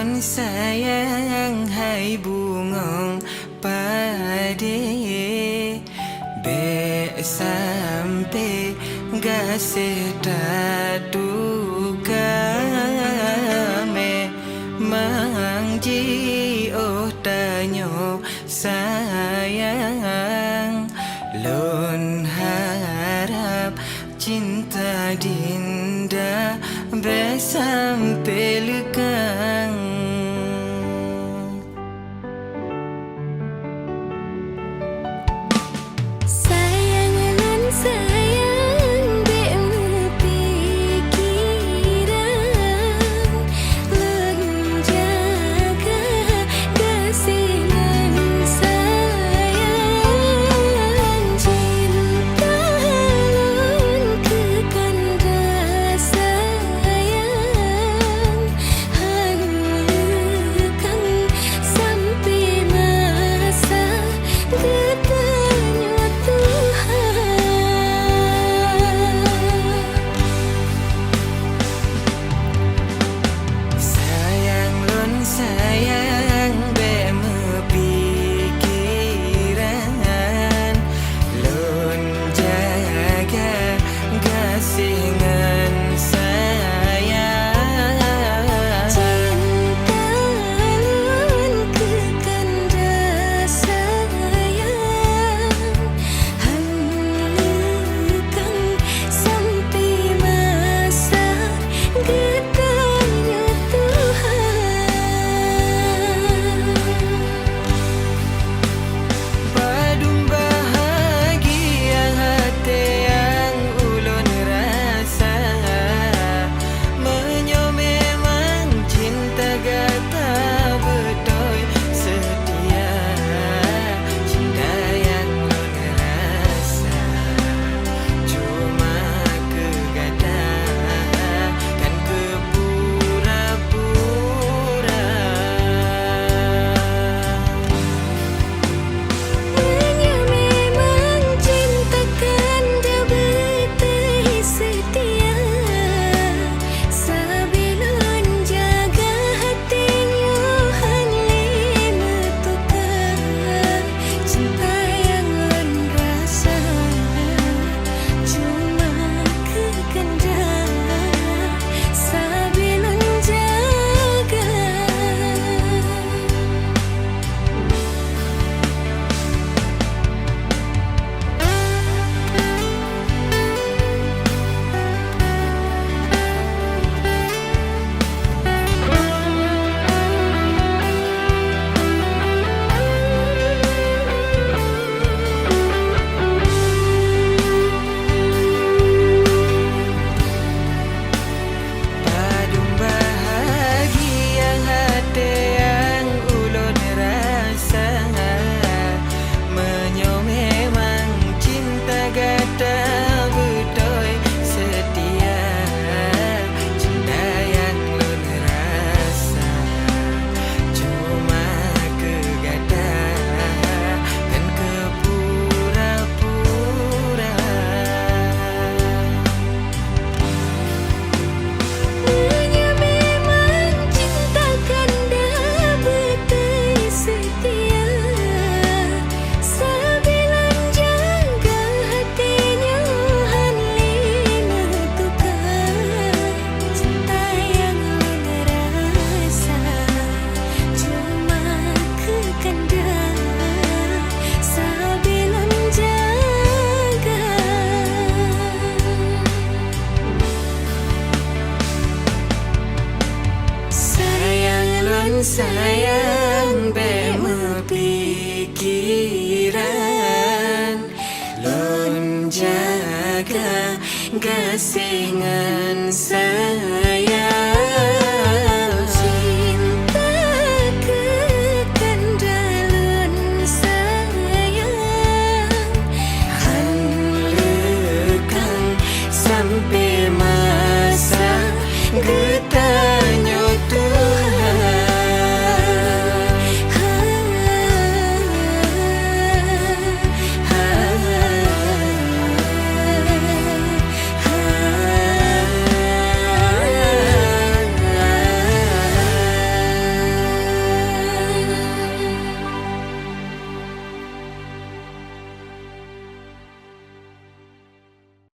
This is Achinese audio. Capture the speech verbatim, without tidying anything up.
Sayang hai bungong padé, bék sampoe gaséh tatuka. Memang jiôh tanyoe sayang, lôn harap cinta dinda bék sampoe leukang. Sayang lôn sayang, bék meupikiran. Lôn jaga gaséh ngon sayang, cinta lôn keu kanda sayang, hán leukang sampoe masa geutanyoe tuha. Sayang lôn sayang, bék meupikiran. Lôn jaga gaséh ngon sayang. Cinta lôn keu kanda sayang, hán leukang sampoe masa geutanyoe tuha. Padum bahagia até nyang ulôn rasa, meunyoe memang cinta gata beutôi seutia. Cinta nyang lôn rasa cuma keu gata, kan keu pura-pura. Meunyoe memang cinta kanda beutôi seutia, sabe lôn jaga até nyoe hán lé meutuka. Cinta nyang lôn rasa cuma keu kanda sabe lôn jaga. Padum bahagia até nyang ulôn rasa, meunyoe memang cinta gata beutôi seutia. Cinta nyang lôn rasa cuma keu gata, kan keu pura-pura. Meunyoe memang cinta kanda beutôi seutia, sabe lôn jaga até nyoe hán lé meutuka. Cinta nyang lôn rasa cuma keu kanda sabe lôn jaga. Sayang lôn sayang, bék meupikiran. Lôn jaga gaséh ngon sayang.